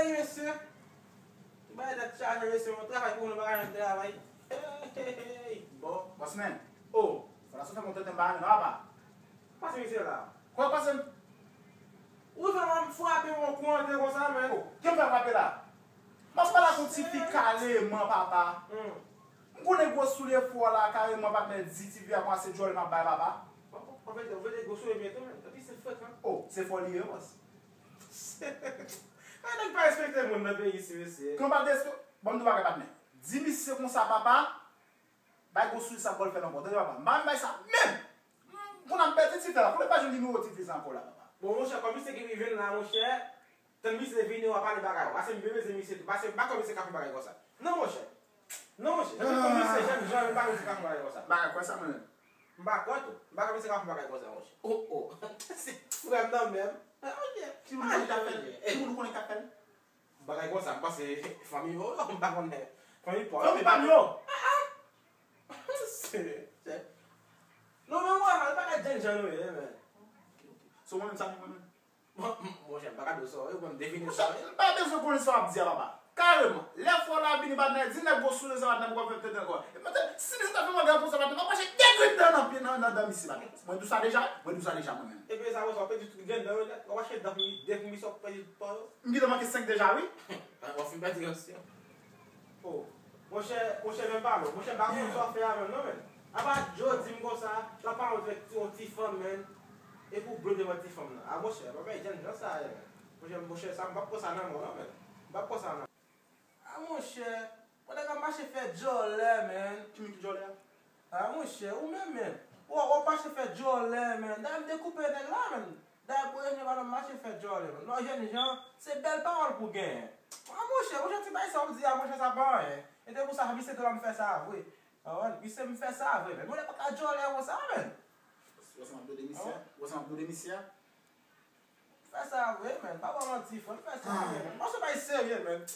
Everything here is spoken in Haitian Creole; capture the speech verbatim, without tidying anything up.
Ey, mesye. Bay dat chaje, mesye, mwen travay pou nou, bagay nan travay. Ey, ey, ey, bon. Bossman. Oh. Fò la sou fè mwen tenten bagay nan apa. Pase misye la. Kwa pase m? Ou fè mwen frape yon kou antre konsa, men. Oh, ki m fè frape la? M ap pale ak yon ti fi kaleman, papa. Hmm. M konnen gwo soulye fò la, kareman, patnè, di ti fi a pase djòl m ap bay, papa. Ou vle di gwo soulye byen tou, men. Epi se frekan. Oh, se fò li ye, bòs. Ay, nèg pa respekte moun nan peyi isi, mesye. Konpa desto, ban m di w bagay, patnè. Di misye konsa, papa, bay gwo soulye sa bòl fè nan kò. Tande, papa, m pa menm bay sa, menm! Pou n ap pèdi ti fi la, kote pa jwenn nimewo ti fi sa ankò la, papa? Bon, monchè, kòm misye ki rive la, monchè, tann misye vini, w a pale bagay. Pase m bezwen misye tou. Pase m pa kwè misye ka fè bagay konsa. Non, monchè. Non, monchè. Jan m konn misye, jan, jan m pa kwè misye ka fè bagay konsa. M pa kwè sa, mwen menm. M pa kwè tou. M pa kwè misye ka fè bagay konsa, monchè. Oh, oh. Se frè m nan menm. Ah, ok. Timoun konnen k ap fè l. Timoun konnen k ap fè l. Bagay konsa, m panse fanmi yo, m pa konnen. Fanmi pa w. Fanmi pa m yo! Ah, ah. Se, se. Non, men, wè, bagay jènjan nou ye, men. Se ou menm sa, mwen menm. Monchè, m pa ka di w sa w ye, ou konn devine sa w ye. M pa bezwen konnen sa w ap di a, papa. Kareman, lè fò la vini, patnè, di nèg gwo soulye sa, patnè, pou w ap fè tenten ankò. E patnè, si misye ta fè bagay konsa, patnè, m ap mache de grenn dan nan pye, nan, nan dan misye, patnè. Mwen di w sa deja, mwen di w sa deja, mwen menm. Epi sa, wè, sa w pèdi tout grenn dan yo nèt, w ap mache dan pou li, de pou misye w ap pèdi tout pa yo. M gentan manke senk deja, wi. W ap fin pèdi rès yo. Oh. Monchè, monchè, men pale w. Monchè, m pa konn sa w fè a menm non, men. Apa Joe di m konsa, l ap pale avèk ti, yon ti fanm, men. Epi w blow devan ti fanm nan. A, monchè, pa bay jènjan sa a, men. Monchè, monchè, sa, m p ap pran sa nan men w non, men. M p ap pran sa nan. A, monchè, pandan k ap mache fè djòlè, men. Ki moun ki djòlè a? A, monchè, ou menm, men. W, w ap mache fè djòlè, men. Dayè, m te koupe nèg la, men. Dayè, pou rejwenn madanm mache fè djòlè, men. Non, jènjan, se bèl pawòl pou genyen. A, monchè, monchè, ti bagay sa w di a, monchè, sa pa anyen. E te pou sa, misye tou la m fè sa vre. Konprann? Misye m fè sa vre, men. Mwen pa ka djòlè konsa, men. Wè sa m ap blow de misye a? Wè sa m ap blow de misye a? Fè sa vre, men. Pa ba manti, frè m. Fè sa vre, men. Monchè, bay serye, men.